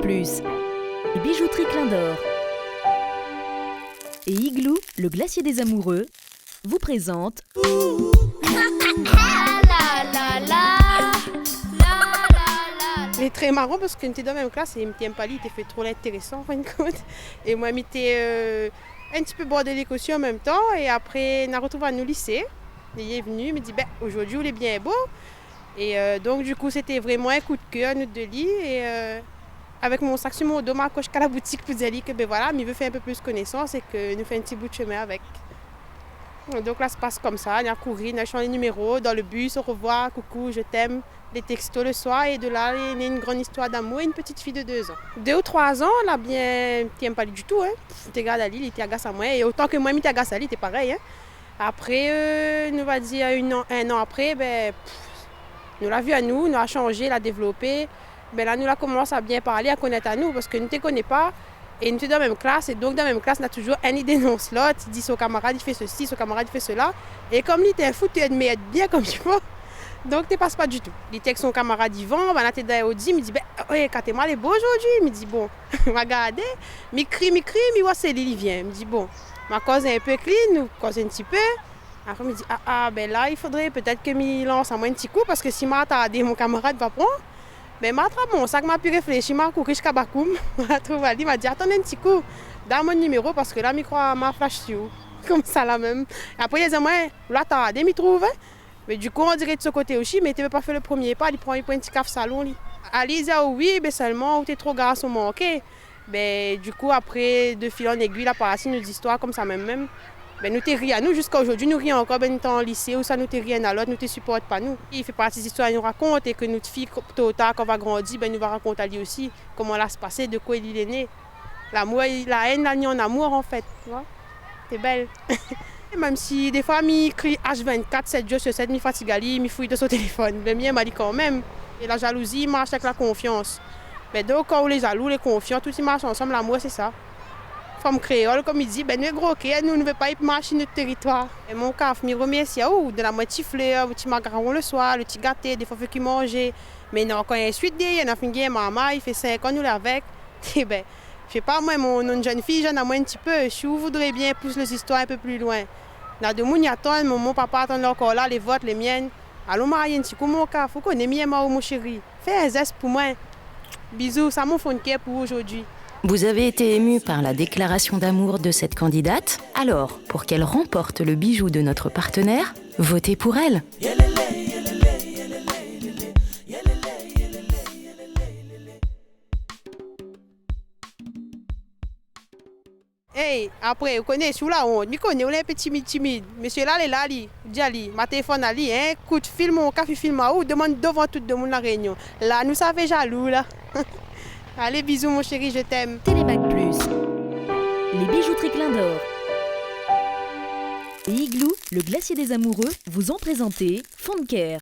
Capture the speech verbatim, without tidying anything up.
Plus, les bijouteries Clin d'Or et Igloo, le glacier des amoureux, vous présente Lé tré maran parske nou té dan mèm klas é mi té inm pa li, li té fé tro lintérésan, an fin de kont. É moin, mi té, euh, in ti pé bordélik osi an mèm tan. É apré, nou la rotrouv anou o lisé. Li lé vni, mi di, bin, zordi ou lé bien bo. É, euh, donk, du kou, sété vréman in kou d'kèr, nou dé li. É, euh, avèk mon sak si mon do, ma koz ziska la boutik pou dir ali ke, bin voilà, mi vé fé in pé plis konésans é ke nou fé in ti bout shomin avèk. Donk la, sa i pas konmsa, nou la kouri, nou la shanj niméro, dan le bis, au revoir, coucou, je t'aime, lé texto le soir, é de la, néna in gran zistoir d'amour, in ti fiy de deux ans. Deux ou trois ans, la bien, té inm pa li ditou, in. Té gard ali, li té agas amoin, é otan ke moin, mi té agas ali, té parèy, in. Apré, euh, nou va dir in an, in an apré, bin, pff, nou la vi anou, nou la shanjé, la dévlopé. Bin la, nou la komans a bien parlé, a konèt anou, parske nou té koné pa, é nou té dan mèm klas, é donk dan mèm klas, na touzour inn i dénons lot, i di son kamarad i fé sesi, son kamarad i fé sela. É kom li té in foutèr de mèrd bien kom i fo, donk té pas pa ditou. Li té èk son kamarad Ivan, banna té dan odi, mi di, bin, oé, katé moin lé bo zordi, mi di, bon, ma gardé, mi kri, mi kri, mi oi sé li, li vien, mi di, bon, ma koz in pé èk li, nou koz in ti pé. Apré, mi di, ah, ah, bin la, i fodré pétèt ke mi lans amoin in ti kou, parske si ma atardé, mon kamarad va pran. Bin, ma trap mon sak, ma pi réfléshi, ma kouri ziska Bakoum, ma trouv ali, ma di, atann in ti kou, donn amoin out niméro, parske la, mi kroi ma flash si ou. Konmsa la mèm. Apré, li di amoin, ou la tardé, mi trouv, in. Mé du kou, on diré de son koté osi, mé li té vé pa fé le promié pa, li pran, li pran in ti kaf salon, li. Ali i di, ah oui, bin sèlman, ou té tro garson manké. Bin, du kou, apré, de fil an éguiy, la parti nout zistoir konmsa mèm, mèm. Bin, nou té ri anou, ziska zordi, nou ri ankor, bin, tan lisé, ousa nou té ri inn a lot, nou té siport pa nou. Li fé parti zistoir nou rakont, é ke nout fiy, ko-, to ou tar, kan va grandi, bin, nou va rakont ali osi, koman la pasé, de koi li lé né. Lamour, la èn la ni an amour, an fèt, ou oi. Té bèl. É mèm si défoi mi kri H vingt-quatre, sept jours sur sept, mi fatig ali, mi fouy dan son téléfone, mé mi èm ali kanmèm. É la jalouzi i marsh èk la konfians. Bin donk, kan ou lé jalou, ou lé konfian, tout i marsh ansanm, lamour sé sa. Fanm kréol, kom i di, bin nou lé gro kèr, nou, nou vé pa i marsh si nout téritoir. É mon kaf, mi romèrsi aou, ou donn amoin ti flèr, ti makaron le soir, le ti gaté, défoi fé kui manzé. Mé non, kan in suit dèryèr, na fine gingn marmay, i fé sink an nou lé avèk. É bin, mi sé pa, moin, mon, mon jenn fiy, i zèn amoin in ti pé. Si ou voudré bien pous lé zistoir in pé pli loin. Na demoun i atann, mon, mon papa atann ankor la, lé vot, lé mienn. Alon marié in ti kou, mon kaf, ou koné mi èm aou, mon shéri. Fé in zès pou moin. Bizou, sa mon fon d'kèr pou ou zordi. Vous avez été ému par la déclaration d'amour de cette candidate ? Alors, pour qu'elle remporte le bijou de notre partenaire, votez pour elle. Ey, apré, ou koné, si ou la ont, mi koné ou lé in pé timid, timid. Mésyé la, lé la, li, di ali, ma téléfone ali, in kout fil, mon kaf i film aou, demann dovan tout demoun La Rényon. La, nou sa fé jalou, la. Alé, bizou, mon shéri, je t'aime. Télémac Plus, les bijouteries Clin d'Or et Igloo, le glacier des amoureux, vous ont présenté Fond de Cœur.